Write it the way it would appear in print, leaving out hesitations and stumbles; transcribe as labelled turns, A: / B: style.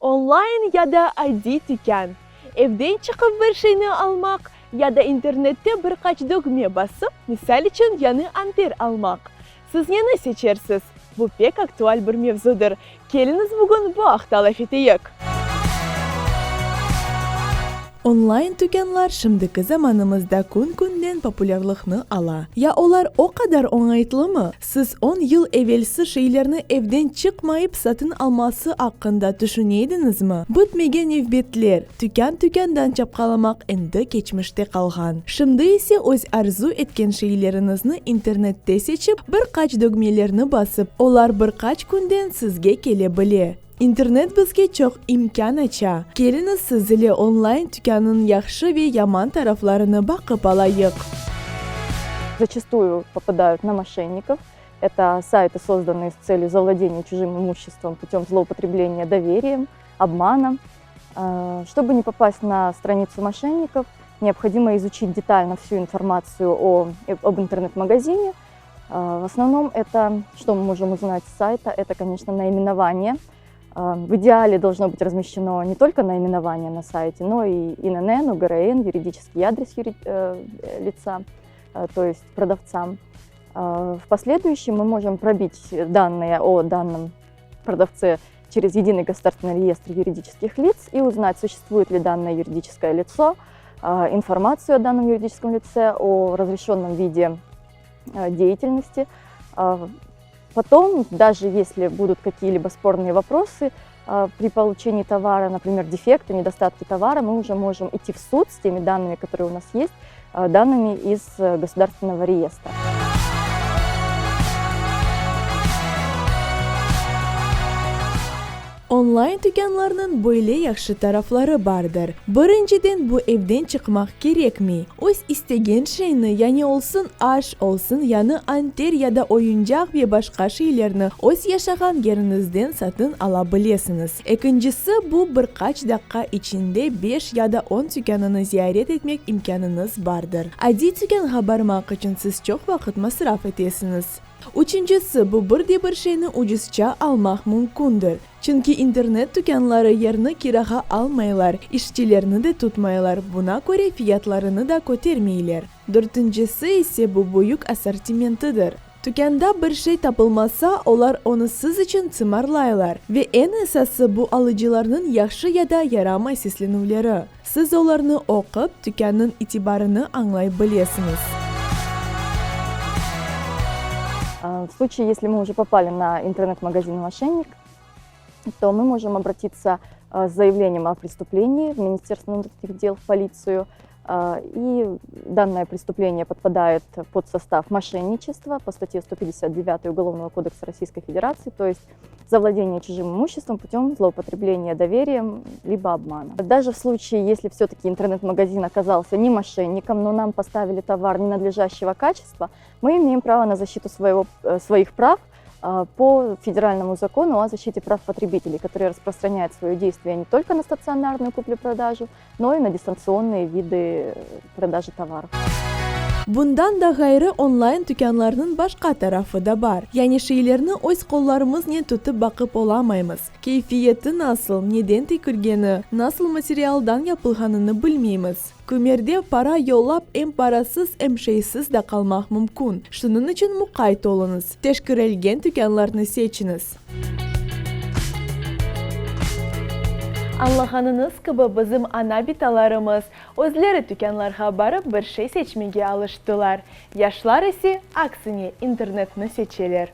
A: Onlayn ya da adiy tükân, evden çıqıp bir şeyni almaq ya da internette bir qaç dögme basıp, misal içün, yañı anter almaq. Siz neni seçersiz? Bu pek aktual bir mevzudır. Keliñiz bugün bu aqta laf eteyik. Onlayn tükânlar şimdiki zamanımızda kün-künden populârlıqnı ala. Ya olar o qadar oñaytlımı? Siz on yıl evelsi şeylerni evden çıqmayıp satın alması aqqında tüşüne ediñizmi? Bitmegen nevbetler, tükân-tükândan çapqalamaq endi keçmişte qalğan. Şimdi ise öz arzu etken şeyleriñizni internette seçip, bir qaç dögmelerni basıp, olar bir qaç künden sizge kele bile. İnternet bizge çoq imkân aça. Keliñiz siz ile onlayn tükânnıñ yahşı ve yaman taraflarını baqıp alayıq.
B: Зачастую попадают на мошенников. Это сайты, созданные с целью завладения чужим имуществом путем злоупотребления доверием, обманом. Чтобы не попасть на страницу мошенников, необходимо изучить детально всю информацию о, об интернет-магазине, В основном это, что мы можем узнать с сайта, это, конечно, наименование. В идеале должно быть размещено не только наименование на сайте, но и ИНН, УГРН, юридический адрес юри э, лица, э, то есть продавца. В последующем мы можем пробить данные о данном продавце через Единый государственный реестр юридических лиц и узнать, существует ли данное юридическое лицо, информацию о данном юридическом лице, о разрешенном виде деятельности. Потом, даже если будут какие-либо спорные вопросы при получении товара, например, дефекты, недостатки товара, мы уже можем идти в суд с теми данными, которые у нас есть, данными из государственного реестра.
A: Onlayn tükânlarnıñ böyle yahşı tarafları bardır. Birinciden, bu evden çıqmaq kerekmey. Öz istegen şeyni, yani olsun aş, olsun yañı anter ya da oyuncaq ve başqa şeylerni öz yaşağan yeriñizden satın ala bilesiñiz. Ekincisi, bu bir qaç daqqa içinde beş ya da on tükânını ziyaret etmek imkânıñız bardır. Adiy tükânğa barmaq içün siz çoq vaqıt masraf etesiñiz. Üçüncisi, bu bir de bir şeyni ucuzça almaq mümkündir. Çünki internet tükânları yerni kirağa almaylar, işçilerni de tutmaylar, buna köre fiyatlarını da kötermeyler. Dörtüncisi ise bu büyük assortimentidir. Tükânda bir şey tapılmasa, olar onı siz içün sımarlaylar. Ve eñ esası bu alıcılarnıñ yahşı ya da yaramay seslenüvleri. Siz olarnı oqup, tükânnıñ itibarını añlay bilesiñiz.
B: В случае, если мы уже попали на интернет-магазин «Мошенник», то мы можем обратиться с заявлением о преступлении в Министерство внутренних дел, в полицию. И данное преступление подпадает под состав мошенничества по статье 159 Уголовного кодекса Российской Федерации, то есть завладение чужим имуществом путем злоупотребления доверием либо обмана. Даже в случае, если все-таки интернет-магазин оказался не мошенником, но нам поставили товар ненадлежащего качества, мы имеем право на защиту своего, э, своих прав э, по федеральному закону о защите прав потребителей, который распространяет свое действие не только на стационарную куплю-продажу, но и на дистанционные виды э, продажи товаров.
A: Bundan da ğayrı, onlayn tükânlarnıñ başqa tarafı da bar. Yani şeylerni öz qollarımıznen tutıp baqıp olamaymız. Keyfiyeti nasıl, neden tikilgeni, nasıl materialdan yapılğanını bilmeymiz. Kimerde para yollap em parasız, em şeysiz de qalmaq mümkün. Şunıñ içün muqayt oluñız, teşkirilgen tükânlarnı seçiñiz. Añlağanıñız kibi, bizim ana-bitalarımız özleri tükânlarğa barıp bir şey seçmege alıştılar. Yaşlar ise, aksine, internetni seçeler.